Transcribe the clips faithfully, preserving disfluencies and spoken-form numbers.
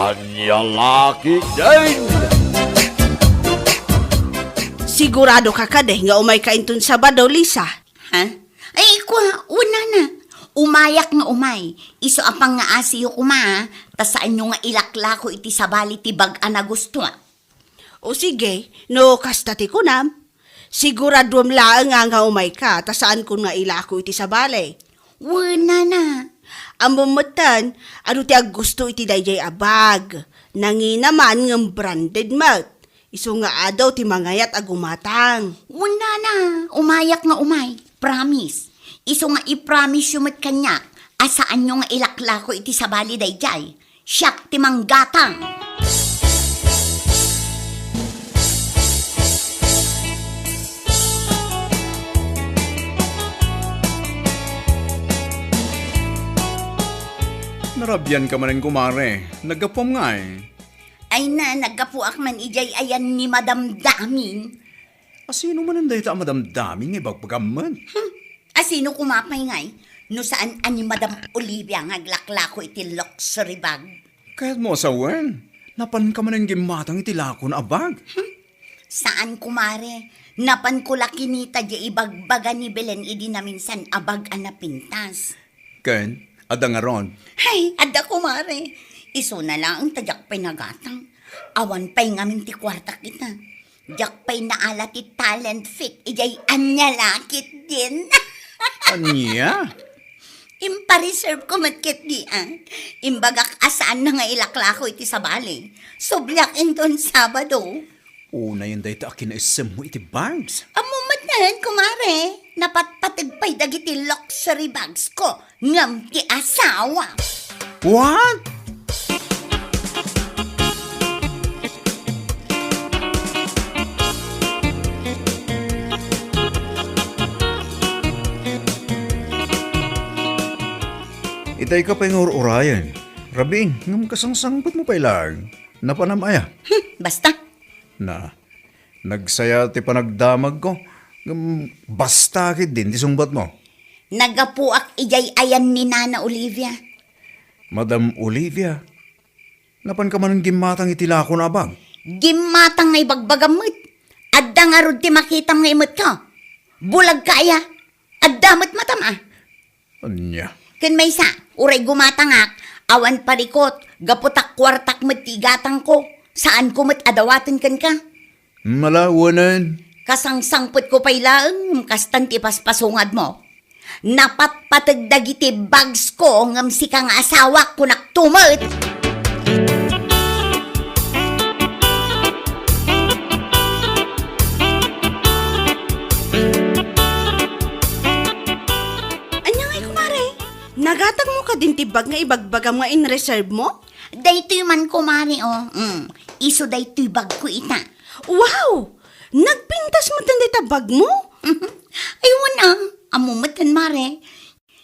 Ania la ketdin? Sigurado ka kadi nga umayka inton Sabado, Lisa? Ha? Ay, kua, wen na. Umayak nga umay. Isu a pangngaasim koma, ta saanyo nga ilaklako iti sabali ti bag a nagustoak. O sige, no kasta ti kunam, siguraduem laeng nga, nga umayka, ta saankon nga ilako iti sabali. Wen na. Ammom metten, adu ti aggusto iti daydiay a bag. Nangina man ngem branded met. Isu nga adu ti mangayat a gumatang. Wen na, umayak nga umay. Promise. Isu nga i-promise yo met kaniak a saanyo nga ilaklako iti sabali daydiay. Siak ti manggatang. Narabian ka manen, kumare. Naggapuam ngay? Ay na, naggapuak man idiay ayan ni Madam Damin. Asino manen dayta a Madam Damin nga ibagbagam met? Hmm. Asino koma pay ngay? No saan a ni Madam Olivia nga aglaklako iti luxury bag? Kayatmo a sawen, napanka manen gimmatang iti lakona a bag? Hmm. Saan, kumare. Napanko la kinita diay ibagbaga ni Belen idi naminsan a bag a napintas. Ken, adda ngarud? Hay, adda, kumare. Isuna laeng ta diak pay nagatang. Awan pay ngamin ti kuartak ita. Diak pay naala ti talent fit idiay ania la ketdin. Ania? Impareserve ko met ketdi, a. Imbagak a saanna nga ilaklako iti sabali. Subliak inton Sabado. Unayen dayta a kinaissemmo iti bags. Ammom met, kumare, napatpateg pay dagiti luxury bags ko ngem ti asawa. What? Itay ka pay nga ur-urayen. Rabii, ngem kasangsangpetmo pay laeng. Napanam aya? Hmm, basta. Na, nagsaya ti panagdamagko. Ngem basta ketdin ti sungbatmo. Naggapuak idiay ayan ni Nana Olivia. Madam Olivia, napanka manen gimmatang iti lakona a bag? Gimmatang nga ibagbagam met. Adda ngarud ti makitam nga imetko? Bulagka aya? Adda met matam, a. Ania? Ken maysa, uray gumatangak, awan parikut, gapu ta kuartak met ti igatangko, saanko met a dawaten kenka. Malawanen. Kasangsangpetko pay laeng, kastan ti paspasungadmo. Napatpateg dagiti bagsko, ngem sika nga asawak, kunakto met. Ania ngay, kumare? Nagatangmo kadin ti bag nga ibagbagam nga in-reserve mo? Daytoy man, kumare, o. Mm. Isu daytoy bagko ita. Wow! Nagpintas metten dayta bagmo? Ay, wen a. Ammom metten, mare.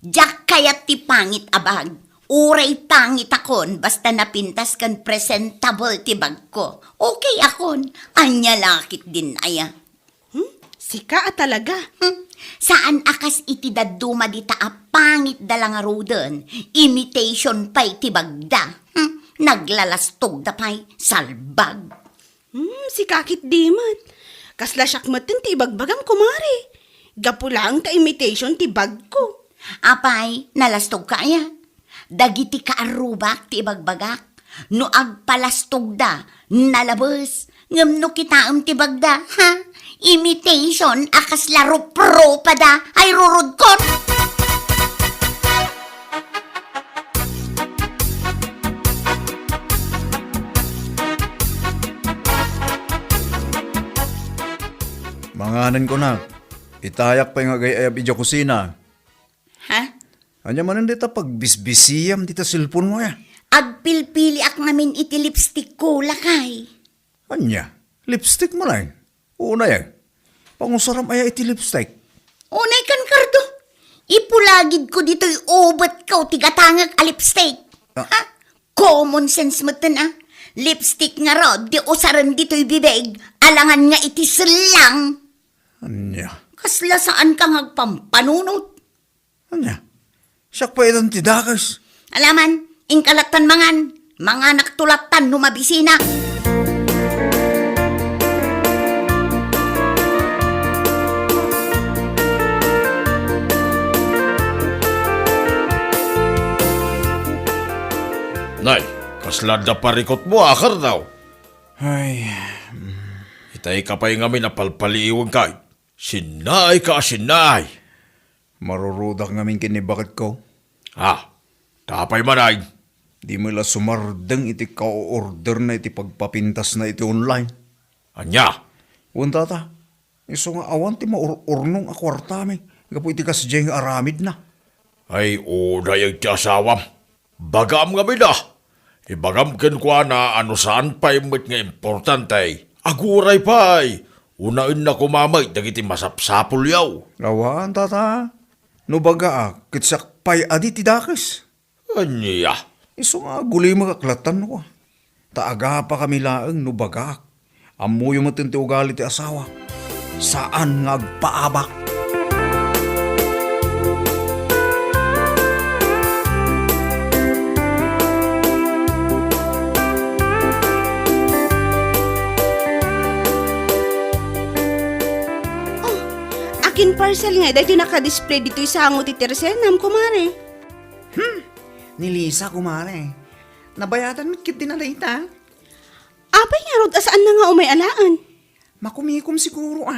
Diak kayat ti pangit a bag. Uray pangitakon, basta napintas ken presentable ti bagko. Okay akon. Ania la ketdin aya? Hmm? Sika a talaga. Hmm. Saan a kas iti dadduma dita a pangitda la ngaruden, imitation pay ti bagda. Hmm. Naglalastogda pay, salbag. Hmm, sika ketdi met. Kasla siak metten ti ibagbagam, kumare. Gapu laeng ta imitation ti bagko. Apay, nalastogka aya? Dagiti kaarrubak ti ibagbagak. No agpalastogda, nalabes. Ngem no kitaem ti bagda, ha? Imitation a kasla ruprupada. Ay, rurudkon! Manganen ko na. Itayak pay nga agay-ayab idiay kusina. Ha? Ania manen dita pagbisbisiam dita cellphone mo, eh? Agpilpiliak ngamin iti lipstick ko, lakay. Ania? Lipstick mo laeng? Unay, eh. Pangusaram aya iti lipstick? Unay kan, Cardo. Ipulagidko ditoy ubetko ti gatangek a lipstick. Ah. Ha? Common sense metten, a. Lipstick ngarud, di usaren ditoy bibig, alangan nga iti sellang. Ania? Kasla saanka nga agpampanunot. Ania? Siak pay itan ti dakes. Alaman, inka lattan mangan. Manganakto lattan no mabisinak. Nay, kasla adda parikutmo, a, Kardaw? Ay, mm. Itay ka pay ngamin a palpaliiwenka. Sinnaayka a sinnaay. Marurudak ngamin ken ni baketko. Ah, apay man ay? Di met la sumardeng iti ka-orderna iti pagpapintasna iti online. Ania? Wen, tata, isu nga awan ti maur-urnong a kuartami gapu iti kasdiay nga aramidna. Ay, uday ti asawam. Bagam ngamin a. Ibagam kenkuana a no saan pay met nga importante, aguray pay, unaenna koma met dagiti masapsapulyo. Awan, tata. No bagaak, ket siak pay a di ti dakes. Ania? Isu nga agulimekak lattan, no. Ta agapakami laeng no bagaak. Ammoyo met ti ugali ti asawak. Saan nga agpaabak. Oh, akin parcel nga daytoy naka-display ditoy sango ti tersenam, kumare. Hmm, ni Lisa, kumare. Nabayadan met ketdi dayta? Apay ngarud a saanna nga umay alaen? Makumikom siguro, a.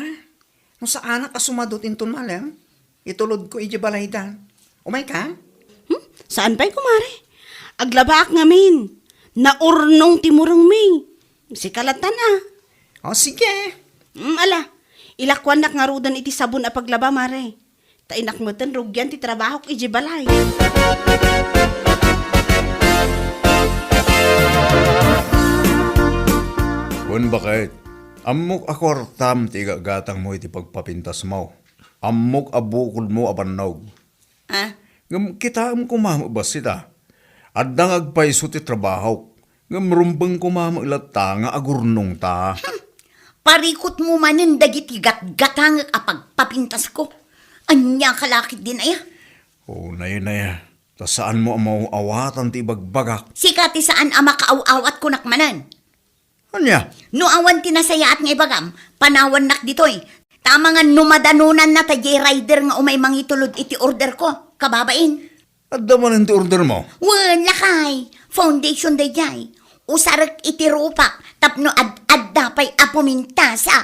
No saanak a sumadot inton malem, itulodko idiay balayda. Umayka? Hmm? Saan pay, kumare? Aglabaak ngamin. Naurnong ti murengmi. Sika lattan, a. O, sige. Hmm, ala. Ilakuannak ngaruden iti sabon a paglaba, mare. Ta innak meten rugian ti trabahok idiay balay. Wen, baket, ammok a kuartam ti igagatangmo iti pagpapintasmo. Ammok a bukodmo a bannog. Ah? Ngem kitaem koma met bassit, a. Adda nga agpayso ti trabahok. Ngem rumbeng koma met latta nga agurnongta. Hmm. Parikutmo manen dagiti gatgatangek a pagpapintasko. Ania ka la ketdin, aya? O, nay, nay. Ta saanmo a maaw-awatan ti ibagbagak. Sika ti saan a makaaw-awat, kunak manen. Ania? No awan ti nasayaat nga ibagam, panawannak ditoy. Ta amangan no madanonanna ta diay rider nga umay mangitulod iti orderko, kababain. Adda manen ti ordermo? Wen, lakay. Foundation daydiay. Usarek iti rupak tapno ad-adda pay a pumintas, a.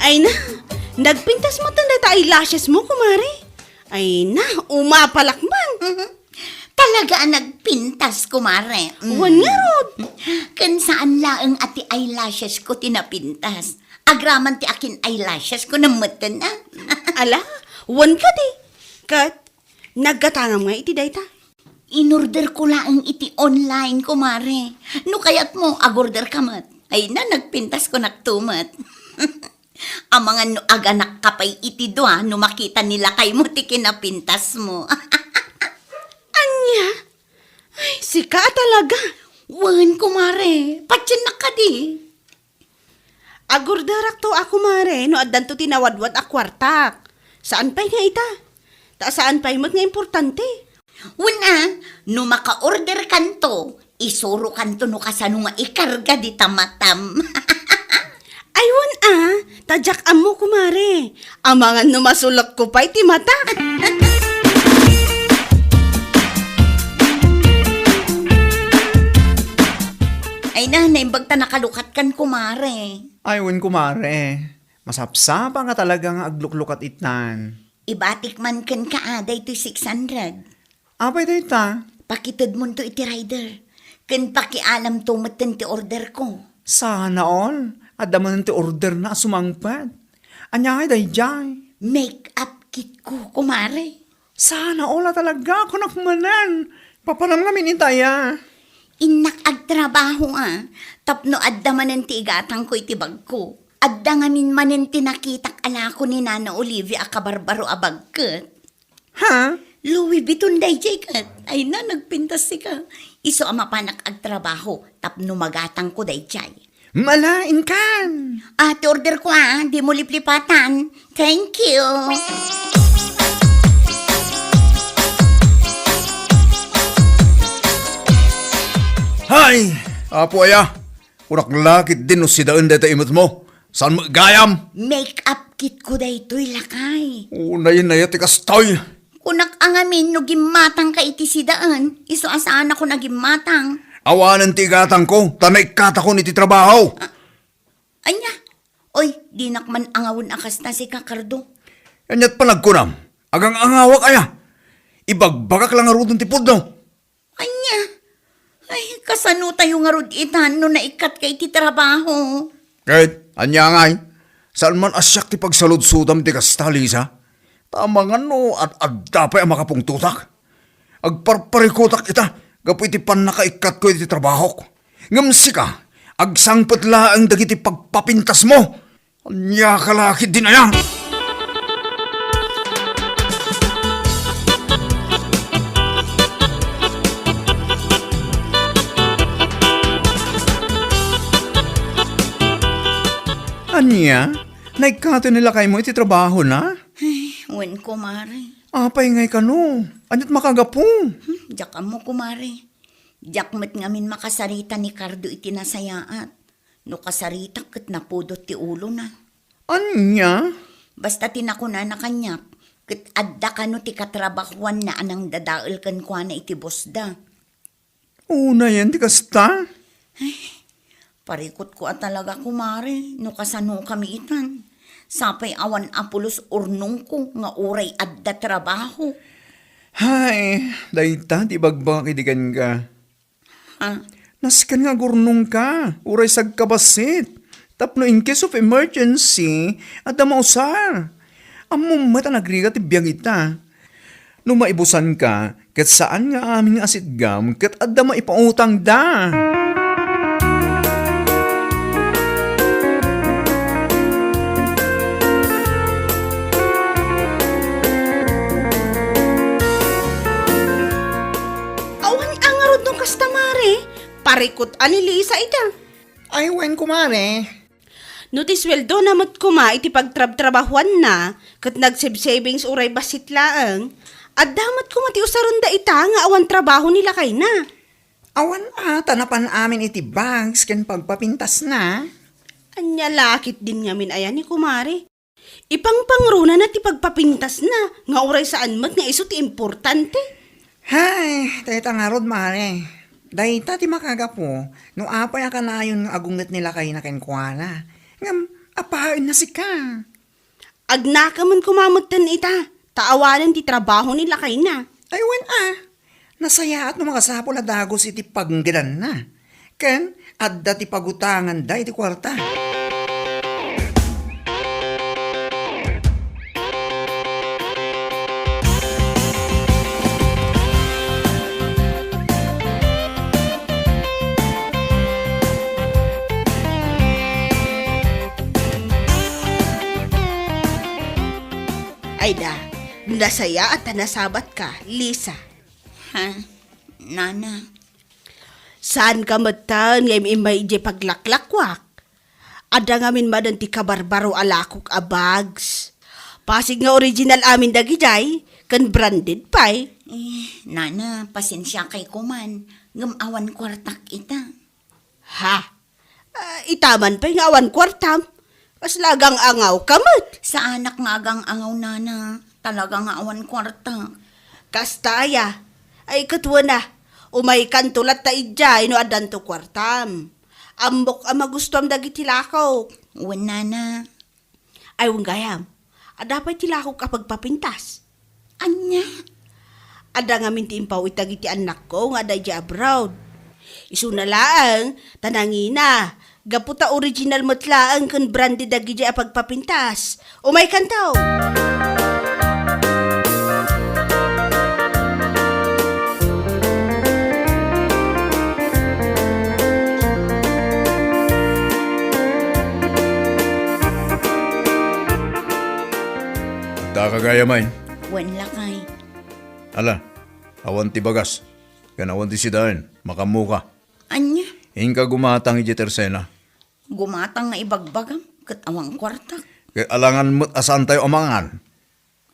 Ay na, nagpintas met dayta eyelashes mo, kumare. Ay na, umapalak man. Mhm. Talaga a nagpintas, kumare. Mm. Wen ngarud. Ken saan laeng a ti eyelashes ko ti napintas. Agraman ti akin eyelashes ko, nammetten, a. Ala, wen kadi. Ket, naggatangam nga iti dayta. Inorder ko laeng iti online, kumare. No kayatmo, agorder ka met. Ay na, nagpintas ko naktumet. Amangan no aganakka pay iti dua no makita ni lakaymo ti kinapintasmo. Ania? Ay, sika a talaga. Wen, kumare. Patiennak kadi. Agorderakto a, kumare, no addanto ti nawadwad a kuartak. Saan pay nga ita? Ta saan pay met nga importante. Wen a, no maka-order kanto, isurokanto no kasano nga ikarga dita matam. Ay, wen a, ta diak ammo, kumare. Amangan no masulekko pay ti matak. Ay na, naimbag ta nakalukatkan, kumare. Ay, wen, kumare. Masapsapa nga talaga nga agluklukat itnan. Ibatik man kenka, a, daytoy six hundred. Apay dayta? Pakitedmonto iti rider. Ken pakialamto metten ti orderko. Sana all, adda manen ti orderna a sumangpet. Aniay daydiay? Make-up kitko, kumare. Sana all a talaga, kunak manen. Papanam ngamin itaya. Innak agtrabaho, a, tapno adda manen ti igatangko iti bagko. Adda ngamin manen ti nakitak a lako ni Nana Olivia a kabarbaro a bag ket. Ha? Louis Vuitton daydiay ket. Ay na, nagpintas sika. Isu a mapanak agtrabaho tapno magatangko daydiay. Mala, inkan! Ate, order ko, ah. Di mo liplipatan. Thank you. Hay! Apo aya, kunak la ketdin no sidaen dayta imetmo. Saan met gayam? Make up kit ko daytoy, lakay. Unayen aya ti kastoy. Kunak a ngamin no gimmatangka iti sidaen, isu a saanakon a gimmatang. Awanen ti igatangko, ta naikkatakon iti trabaho. Ah, ania? Oy, dinak man angawen a kasta, sika, Cardo. Ania't panagkunam? Agang-angawak aya? Ibagbagak la ngaruden ti pudno. Ania? Ay, kasano tayo ngarud itan no naikkatka iti trabaho? Ket, ania ngay? Saan man a siak ti pagsaludsodam ti kasta, Lisa? Ta amangan no ad-adda pay a makapungtotak. Agparparikutak ita gapu iti pannakaikkatko iti trabahok. Ngem sika, agsangpet laeng dagiti pagpapintasmo. Ania ka la ketdin aya? Ania? Naikkato ni lakaymo iti trabahona? Ay, wen, kumare. Apay ngay kano? Ania't makagapu? Hmm, diak ammo, kumare. Diak met ngamin makasarita ni Cardo iti nasayaat. No kasaritak ket napudot ti ulona. Ania? Basta ti nakunana kaniak, ket adda kano ti katrabahuanna a nangdadael kenkuana iti bosda. Unayen ti kasta? Ay, parikutko a talaga, kumare, no kasano kami itan. Sapay awan a pulos urnongko nga uray adda trabaho. Hay, dayta ti ibagbagak idi kenka. Ha? Nasken nga agurnongka, uray sagka bassit. Tapno in case of emergency, adda mausar. Ammom met a nagrigat ti biag ita. No maibusanka, ket saan nga amin nga asitgam, ket adda maipautangda. Awan a ngarud no kasta, mare. Parikut a ni Lisa ita. Ay, wen, kumare. No ti sueldona met koma iti pagtrabtrabahuanna ket nag-save-savings uray bassit laeng, adda met koma ti usarenda ita nga awan trabaho ni lakayna. Awan a, ta napan amin iti bags ken pagpapintasna. Ania la ketdin ngamin aya ni kumare? Ipangpangronana ti pagpapintasna nga uray saan met nga isu ti importante. Hay, dayta ngarud, mare. Dayta ti makagapu no apay a kanayon nga agunget ni lakayna kenkuana. Ngem, apayenna sika? Agnakemen koma metten ita, ta awanen ti trabaho ni lakayna. Ay, wen a. Nasayaat no makasapul a dagus iti pagnggedanna. Ken adda ti pagutanganda iti kuarta. Ay da, nasayaat a nasabatka, Lisa. Ha? Nana? Saanka metten nga im-immay idiay paglaklakuak? Adda ngamin manen ti kabarbaro a lakok a bags. Pasig nga original amin dagidiay, ken branded pay. Eh, nana, pasensiakay koman, ngem awan kuartak ita. Ha? Ah, ita man pay nga awan kuartam? Kasla agang-angawka met. Saanak nga agang-angaw, nana. Talaga nga awan kuarta. Kasta aya. Ay, ket wen a. Umaykanto latta idiay no addanto kuartam. Ammok a magustuam dagiti lakok. Wen, nana. Ay, wen gayam. Adda pay ti lakok a pagpapintas. Ania? Adda ngamin ti impaw-it dagiti annakko nga adda idiay abroad. Isuna laeng, ta nangina, gapu ta original met laeng ken branded dagidiay a pagpapintas. Umaykanto! Adda ka gayam ay? Wen, lakay. Ala, awan ti bagas, ken awan ti sidaen, makammoka. Ania? Inka gumatang idiay tersena. Gumatang nga ibagbagam, ket awan kuartak. Ket alangan met a saantayo a mangan.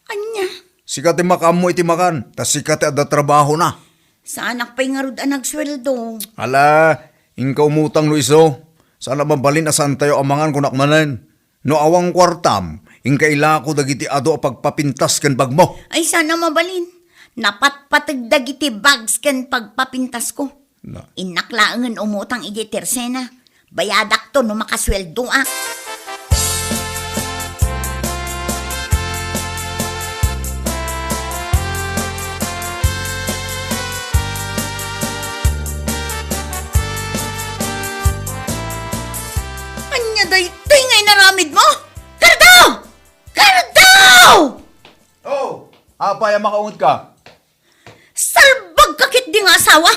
Ania? Sika ti makaammo iti makan, ta sika ti adda trabahona. Saanak pay ngarud a nagsueldo. Ala, inka umutang no isu. Saan a mabalin a saantayo a mangan, kunak manen. No awan kuartam, inka ilako dagiti adu a pagpapintas ken bagmo. Ay, saan a mabalin. Napatpateg dagiti bags ken pagpapintasko. Na. Innak laengen umutang iti Tersena. Bayadakto no makasueldoak. Ania daytoy nga inaramidmo? Cardo! Cardo! Oh, apay a makaungetka? Salbagka ketdi nga asawa!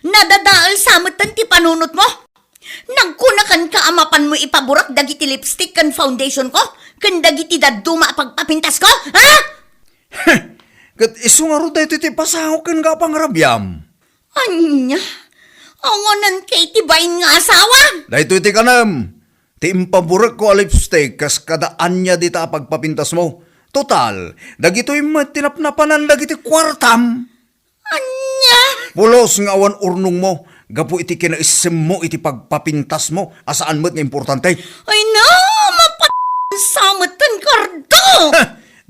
Nadadael sa metten ti panunotmo! Nagkunakanka a mapanmo ipaburak dagiti lipstick ken foundation ko, ken dagiti dadduma a pagpapintas ko, ha? Ket isu ngarud daytoy ti pasangok ken nga pangarabiam. Ania? Awananka iti bain nga asawa? Daytoy ti kanem. Ti impaburekko a lipstick kas kada ania dita a pagpapintasmo. Total, dagitoy met ti napnapanan dagiti kuartam. Ania? Pulos nga awan urnongmo gapu iti kinaissemmo iti pagpapintasmo a saan met nga importante. Ay na, mapa-, sa metten, Cardo!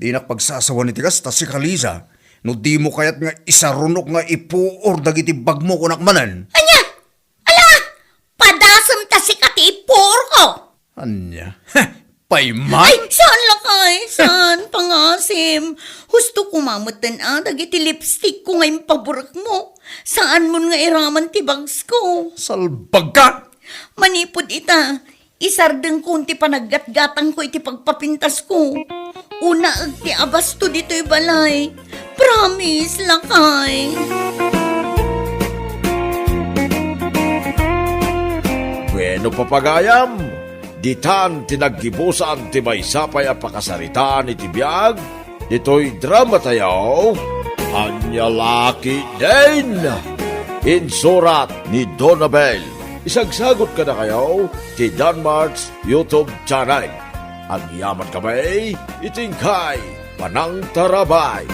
Dinak pagsasawan iti kasta, sika, Liza. No dimo kayat nga isarunok nga ipuor dagiti bagmo, kunak manen. Ania? Ala! Padasem ta sika ti ipuorko! Ania? Payman? Ay, saan, lakay? Saan, pangasim? Husto koma metten a dagiti lipstick ko nga impaburekmo. Saanmon nga iraman ti bags ko. Salbagka! Manipud ita, isardengkon ti panaggatgatangko iti pagpapintasko. Unaek ti abasto ditoy balay. Promise, lakay. Bueno, papagayam, ditan ti naggibusan ti maysa pay a pakasaritaan iti biag ditoy dramatayo, Ania La Ketdin. Insurat ni Donabel. Isagsagut kadakayo ti Danmart's YouTube channel. Agyamankami iti inkay panangtarabay.